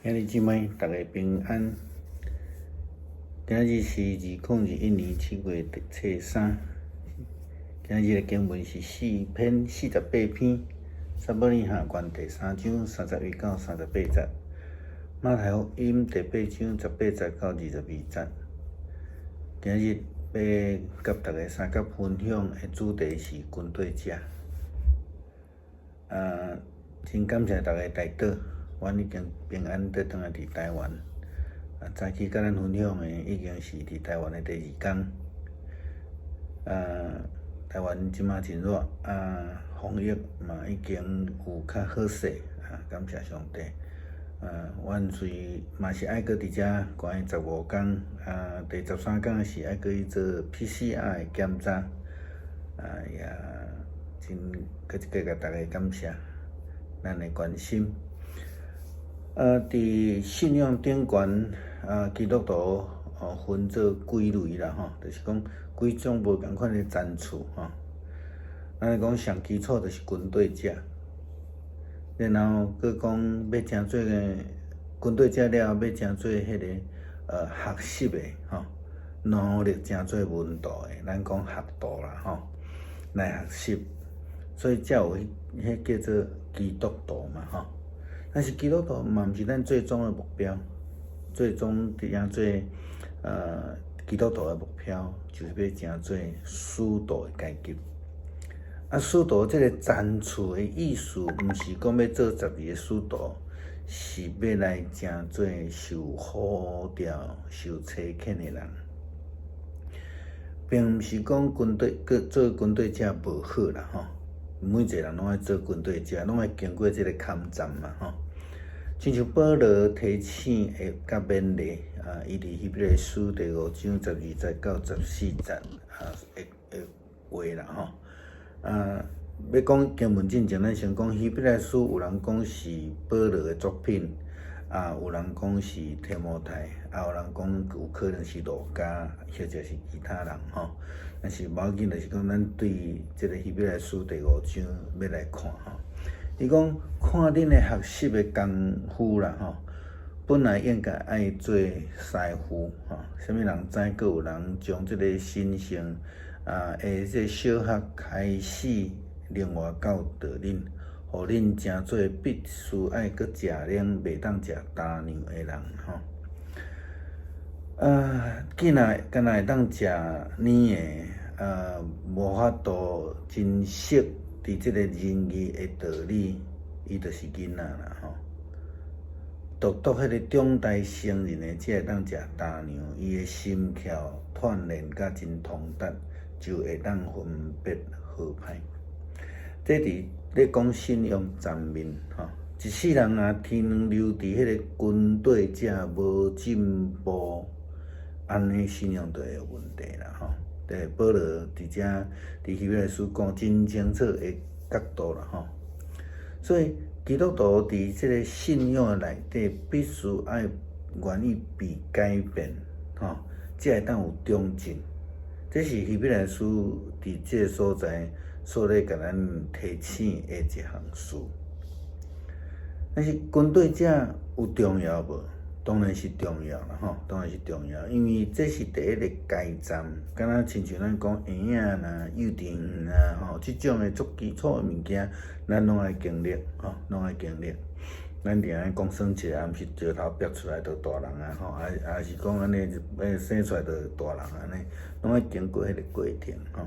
兄弟姊妹，逐家平安。今日是2021年7月初三。今日的經文是詩篇48篇，撒母耳下卷第三章31到38節，馬太福音第八章18節到22節。今日欲佮大家相佮分享的主題是軍隊者。啊，真感謝大家代禱。阮已經平安倒轉來佇台灣。啊，早起佮咱分享的已經是佇台灣的第二工。啊，台灣這馬真熱，啊，防疫嘛已經有較好勢，啊，感謝上帝。啊，阮雖嘛是愛閣佇遮關15工，啊，第13工是愛閣去做 PCR 的檢查。啊，也真閣一擺共大家感謝咱的關心。啊，佇信仰頂懸，啊，基督徒哦分做幾類啦吼，就是講幾種無仝款的層次吼。咱講上基礎就是軍隊者，然後閣講欲成做軍隊者了後，欲成做彼个學習的吼，努力成做門徒的，咱講學徒啦吼，來學習，所以才有彼叫做基督徒嘛吼。但是基督徒嘛毋是咱最終的目標，最終成做基督徒的目標，就是欲成做使徒的階級。啊，使徒這个層次的意思，毋是講欲做12個使徒，是欲來成做受呼召、受差遣的人，並毋是講軍隊做軍隊者無好啦吼。每一個人攏愛做軍隊者，攏愛經過這个坎站嘛吼。親像保羅提醒的佮勉勵啊，伊佇希伯來書第五章12節到14節啊的話啦吼。啊，欲講經文進前，咱先講希伯來書，有人講是保羅的作品，啊，有人講是提摩太，啊，有人講有可能是路加，或者是其他人吼。但是無要緊，就是講咱對這个希伯來書第五章欲來看吼。伊講看恁的學習的功夫啦吼，本來應該愛做師傅吼，啥物人知閣有人將這个神聖啊的這小學開始，另外教導恁，予恁成做必須愛閣食奶，袂當食乾糧的人吼。啊，囡仔敢若會當食奶的，啊，無法度真熟佇這个仁義的道理，伊就是囡仔啦吼。獨獨彼個長大成人的，才會當食乾糧，伊的心竅鍛鍊甲真通達，就會當分別好歹。這佇咧講信仰層面吼，一世人若停留佇彼个軍隊者無進步，按呢信仰就會有問題啦吼。對，保羅佇遮佇希伯來書講真清楚的角度啦吼。所以基督徒佇這个信仰的內底，必須愛願意被改變吼，才會當有長進。這是希伯來書佇這个所在所咧共咱提醒的一項事。但是軍隊者有重要無？當然是重要啦吼，當然是重要，因為這是第一个階站，敢若親像咱講嬰仔啦、幼稚園啦吼，這種的足基礎的物件，咱攏愛經歷吼，攏愛經歷。咱定愛講耍一下，毋是石頭煏出來就大人啊吼，抑是講按呢，生出來就大人按呢，攏愛經過彼个過程吼。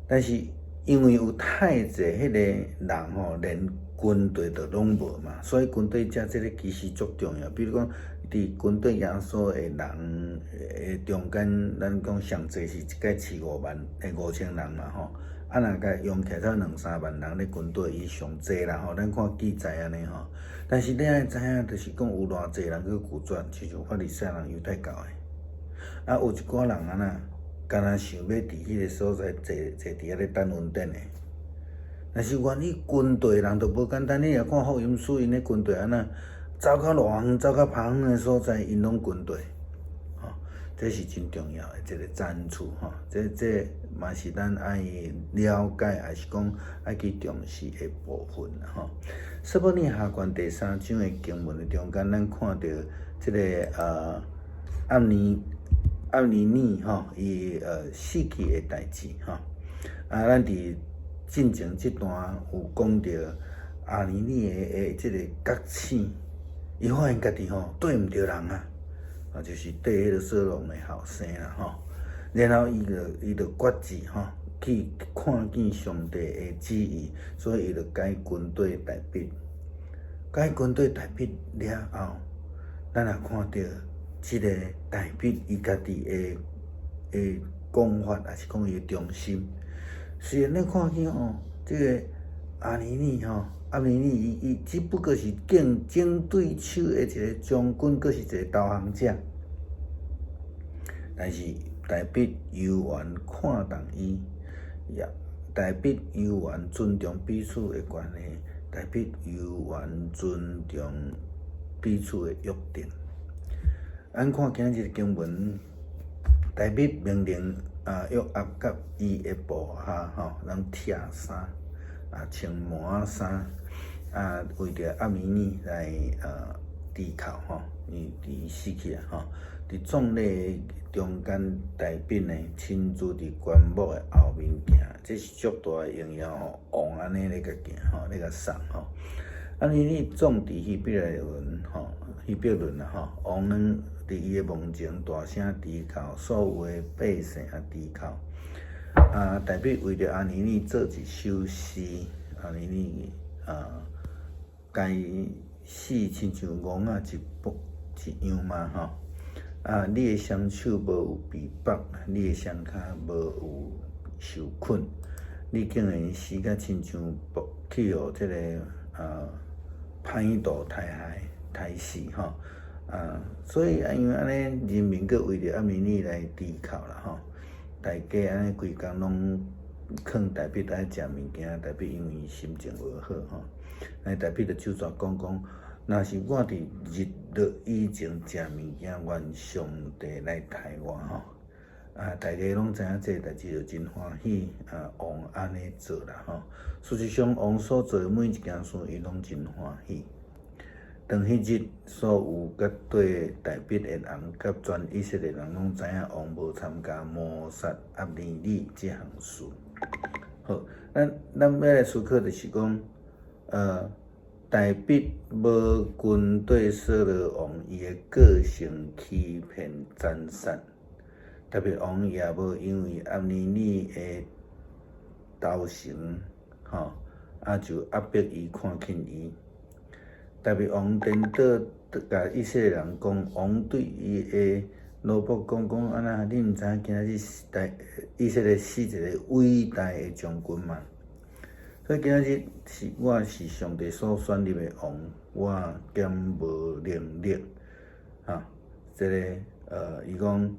但是因為有太濟彼个人吼，連軍隊都攏無嘛，所以軍隊者這个其實足重要。比如講，佇軍隊耶穌的人的中間，咱講上濟是一擺飼5萬，5000人嘛吼。啊，若共用起來才兩三萬人咧軍隊，伊上濟啦吼。咱看記載按呢吼。但是你愛知影，就是講有偌濟人去拒絕，親像法利賽人、猶太教的。啊，有一寡人按怎，敢若想欲佇彼个所在坐坐佇遐咧等恩典的。但是願意軍隊人就無簡單，你若看福音書，𪜶咧軍隊按怎走較偌遠、走較旁遠的所在，𪜶攏軍隊，吼，這是真重要的一个展出吼，這嘛是咱愛了解，抑是講愛去重視的部分啦吼。撒母耳下卷第三章的經文的中間，咱看著這个暗尼珥吼，伊死去的代誌吼。啊，咱佇進前這段有講著暗尼珥的這个覺醒，伊發現家己吼綴毋著人啊。啊，就是綴彼个掃羅的後生啦吼，然後伊就決志吼，去看見上帝的旨意，所以伊就改軍隊大衛，改軍隊大衛了後，咱也看著這个大衛伊家己的講法，抑是講伊的忠心。雖然咱看見吼，這个暗尼珥吼。暗尼珥伊只不過是競爭對手的一个將軍，閣是一个投降者。但是大衛猶原看重伊，也大衛猶原尊重彼此的關係，大衛猶原尊重彼此的約定。咱看今日經文，大衛命令啊約押佮伊的部下吼，攏拆衫，啊穿麻衫。啊，為著暗尼珥來哀哭吼，伊伊死去啊吼。佇葬禮中間，大衛呢親自佇棺木的後面行，這是足大的榮耀吼。王按呢咧共行吼，咧共送吼。暗尼珥葬佇希伯崙吼，希伯崙啦吼。王佇伊的墓前大聲哀哭，所有的百姓也哀哭。啊，大衛為著暗尼珥做一首詩，暗尼珥啊。該死親像戇仔一步一樣嘛吼！啊，你的雙手無有疲縛，你的雙跤無有受睏，你竟然死甲親像去予這个歹徒刣害刣死吼！啊，所以啊，因為按呢，人民閣為著暗尼珥來哀哭啦吼，大家按呢規工攏勸大衛愛食物件，大衛因為心情無好吼。那大衛就手續講講，若是我佇日落以前食物件，願上帝來刣我吼！啊，大家攏知影這个代誌就真歡喜啊，王按呢做啦吼。事實上，王所做的每一件事，伊攏真歡喜。當彼日，所有佮綴大衛的人，佮全以色列人攏知影王無參加謀殺暗尼珥這項事。好，咱欲來思考就是講，大衛無軍對掃羅王伊的個性欺騙殘殺，大衛王也無因為暗尼珥的投誠，吼，啊就壓迫伊看輕伊。大衛王顛倒共以色列人講，王對伊的奴僕講講按怎，你毋知影今仔日大以色列死一个偉大的將軍嗎？所以今仔日是我是上帝所選立的王，我敢無能力，哈，這个伊講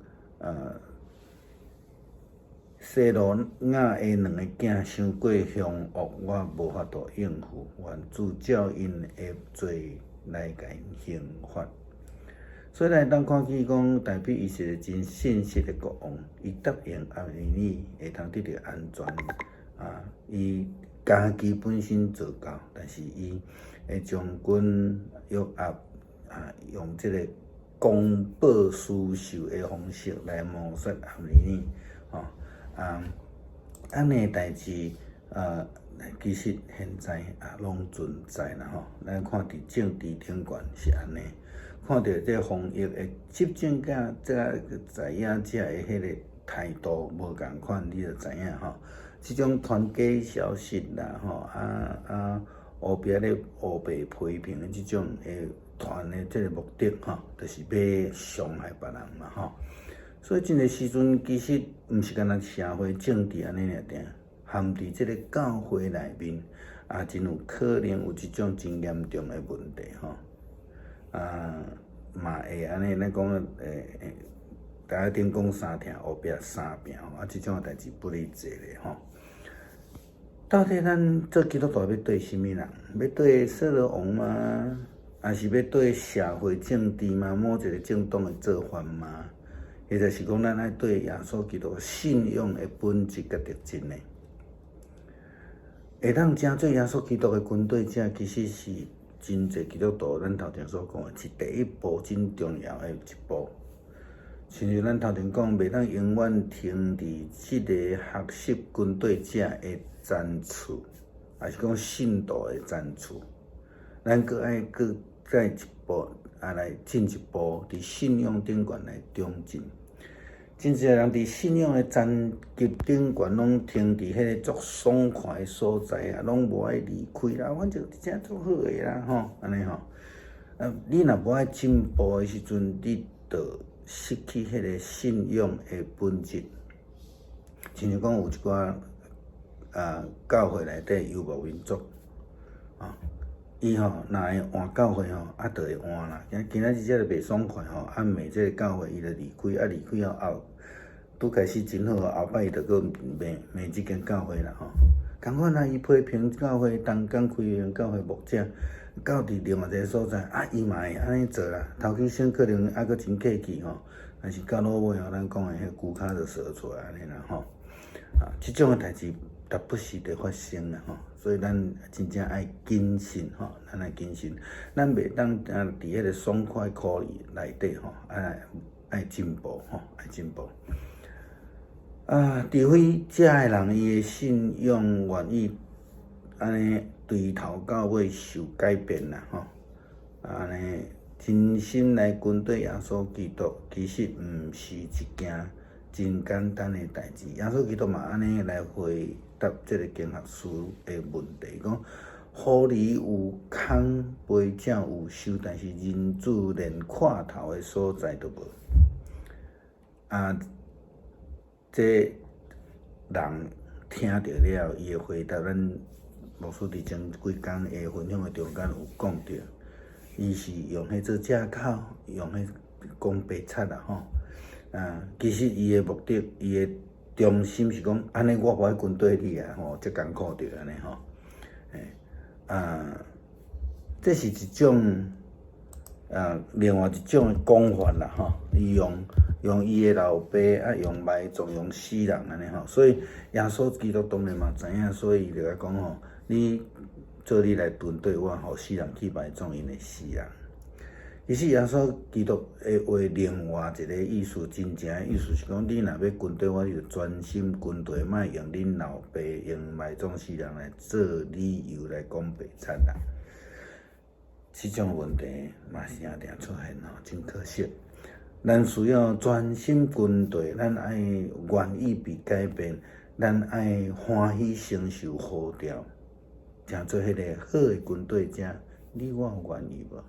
洗魯雅的兩个囝傷過兇惡，我無法度應付，願主照𪜶的罪來共𪜶刑罰。所以咱會當看見講，大衛伊是一个真信實的國王，伊答應暗尼珥會通得著安全，啊，伊家己本身做到，但是伊的將軍約押啊，用這个公報私仇的方式來謀殺暗尼珥，吼啊，按呢代誌啊，其實現在也攏存在啦吼。咱看佇政治頂懸是按呢，看著這防疫的執政者這个在野者的彼個態度無仝款，你就知影吼。這種傳假消息啦，吼啊，烏白咧烏白批評的這種的傳的這個目的吼，就是欲傷害別人嘛吼。所以這個時陣其實毋是干焦社會政治按呢爾爾，含佇這個教會內面，也真有可能有這種真嚴重的問題吼。啊，嘛會按呢，咱講台仔頂講三疼，後壁三拚吼，啊，這種的代誌不離濟咧吼。到底咱做基督徒欲綴啥物人？欲綴掃羅王嗎？抑是欲綴社會政治嗎？某一個政黨的做法嗎？或者是講咱愛對耶穌基督信仰的本質佮特徵呢？會當成做耶穌基督的跟綴者，其實是真濟基督徒咱頭前所講的，是第一步真重要的一步。親像咱頭前講，袂當永遠停佇這个學習跟綴者的層次，抑是講信徒的層次，咱閣愛閣再一步，啊來進一步佇信仰頂懸來長進。真濟人佇信仰的層級頂懸，攏停佇彼个足爽快的所在啊，攏無愛離開啦。反正佇遮足好的啦，吼，按呢吼。啊，你若無愛進步的時陣，你就失去彼个信仰的本質。親像講有一寡教會內底遊牧民族，啊，伊吼若會換教會吼，啊，就會換啦。今今仔日這个袂爽快吼，啊罵這个教會，伊就離開，啊離開後，拄開始真好，後擺伊就閣罵罵這間教會啦吼。仝款啊，伊批評教會，同工批評教會牧者，到佇另外一个所在，啊，伊嘛會按呢做啦。頭起先可能猶閣真客氣吼，但是到落尾吼，咱講的彼龜跤就趖出來按呢啦吼。啊，這種的代誌逐不時佇發生啦吼，所以咱真正愛謹慎吼，咱愛謹慎，咱袂當啊佇彼个爽快箍內底吼，愛愛進步吼，愛進步。啊，除非遮的人伊的信仰願意按呢對頭到尾受改變啦吼，按呢真心來跟綴耶穌基督，其實毋是一件真簡單的代誌。耶穌基督嘛按呢來回答這个經學師的問題，講狐狸有空，飛鳥有巢，但是人子連倚頭的所在都無。啊，這人聽著了，伊的回答，咱牧師佇前幾工的分享的中間有講著，伊是用彼做借口，用彼講白賊啦吼。啊，其實伊的目的，伊的中心是講，按呢我無愛跟綴你啊吼，足艱苦著按呢吼。欸，啊，這是一種啊，另外一種的講法啦吼。伊用伊的老爸啊，用埋葬，用死人按呢吼。所以耶穌基督當然嘛知影，所以伊就共講吼，你做你來跟綴我，予死人去埋葬𪜶的死人。其實耶穌基督的話，另外一個意思，真正的意思是講，你若欲跟綴我，你就專心跟綴，莫用恁老爸用埋葬死人來做理由來講白賊啦。這種問題嘛是定定出現吼，真可惜。咱需要專心跟綴，咱愛願意被改變，咱愛歡喜承受呼召，成做彼个好的跟綴者，你我有願意無？